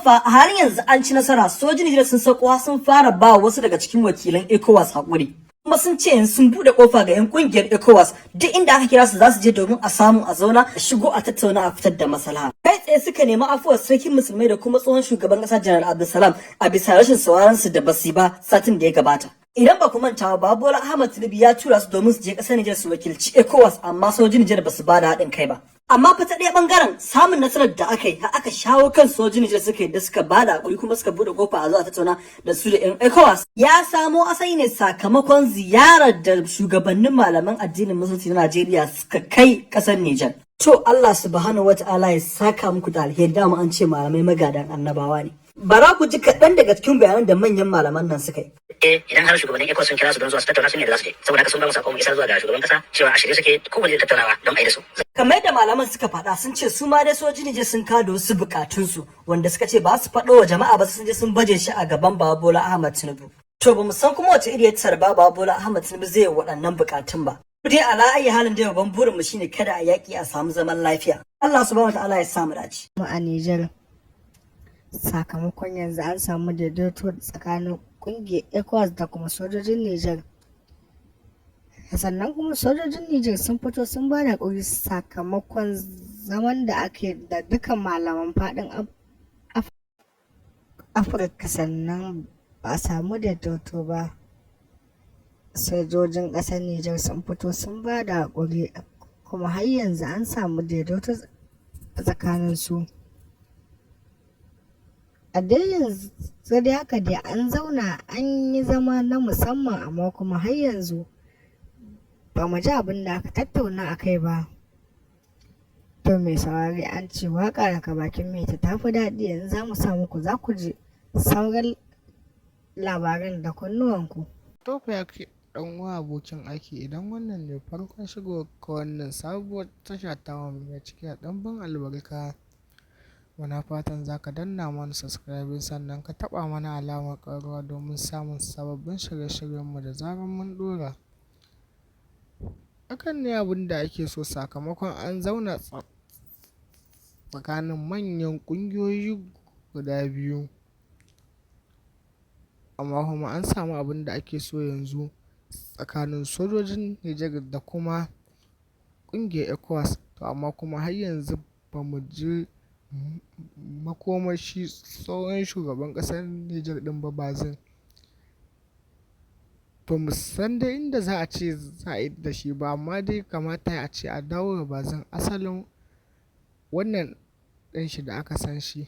fa a halin yanzu an ci nasara, sojin Nijar sun sauko, sun fara ba wasu daga cikin wakilan ECOWAS hakuri. Kuma sun ce yanzu sun bude kofa ga 'yan kungiyar ECOWAS, duk inda aka kira su za su je domin a samu a zauna, a shigo a tattauna, a fitar da maslaha. Kai tsaye suka nemi afuwar sarkin musulmai da kuma tsohon shugaban kasa Janar Abdulsalam a bisa rashin sauraron su da basu ba satin da ya gabata. Idan ba ku manta ba, Bola Ahmad Tinubu ya tura su domin su je kasar Nijar su wakilci ECOWAS, amma sojin Nijar ba su ba da haɗin kai ba. Amma fa ta ɗaya ɓangaren, samun nasarar da aka yi har aka shawo kan sojin Nijar suka yadda suka ba da hakuri kuma suka buɗe kofa a zo a tattauna da su da 'yan ECOWAS, ya samo asali ne sakamakon ziyarar da shugabannin malaman addinin musulunci na Najeriya suka kai ƙasar Nijar. To, Allah Subhanahu wata'ala ya saka muku da alheri. Dama an ce malamai magadan annabawa ne. Bara ku ji kaɗan daga cikin bayanan da manyan malaman nan suka yi. Idan har shugabannin ECOWAS sun kira su don zuwa su tattauna, sun yadda za su je. Saboda haka sun ba mu sako mu isar zuwa ga shugaban kasa cewa a shirye suke kowane tattaunawa don a yi da su. Kamar yadda malaman suka faɗa, sun ce su ma dai sojin Nijar sun kada wasu bukatunsu wanda suka ce ba su faɗo wa jama'a ba, sun je sun baje shi a gaban Baba Bola Ahmad Tinubu. To, ba mu san kuma wace iriyar tarba Baba Bola Ahmad Tinubu zai yi waɗannan bukatun ba. Dai ala ayi halin dai, babban burin mu shine kada a yaƙi, a samu zaman lafiya. Allah Subhanahu wataala ya samu dace. Mu a Nijar, sakamakon yanzu an samu daidaito tsakanin kungiyar ECOWAS da kuma sojojin Nijar. Sannan kuma sojojin Nijar sun fito sun ba da haƙuri sakamakon zaman da ake da dukkan malaman faɗin Afirka, sannan ba a samu daidaito ba. Sojojin ƙasar Nijar sun fito sun ba da haƙuri, kuma har yanzu an samu daidaito tsakanin su. A dai yanzu dai haka dai an zauna, an yi zama na musamman, amma kuma har yanzu ba mu ji abin da aka tattauna a kai ba. To, mai saurare, an ce waƙa daga bakin mai ita ta fi daɗi. Yanzu za mu sa muku, za ku ji sauran labaran da kunnuwanku. To fa, ya kai ɗan uwa abokin aiki, idan wannan ne farkon shigowar ka wannan sabuwar tasha tamu mai cike da ɗimbin albarka, muna fatan za ka danna mana subscribing, sannan ka taɓa mana alamar ƙararrawa domin samun sababbin shirye-shiryenmu da zarar mun ɗora. Hakan ne abin da ake so, sakamakon an zauna tsakanin manyan ƙungiyoyi guda biyu. Amma kuma an samu abin da ake so yanzu tsakanin sojojin Nijar da kuma ƙungiyar ECOWAS. To, amma kuma har yanzu ba mu ji makomar shi tsohon shugaban ƙasar Nijar ɗin ba, Bazoum. Ba mu san dai inda za a ce za a yi da shi ba, amma dai kamata a ce a dawo da Bazoum asalin wannan ɗin shi da aka san shi.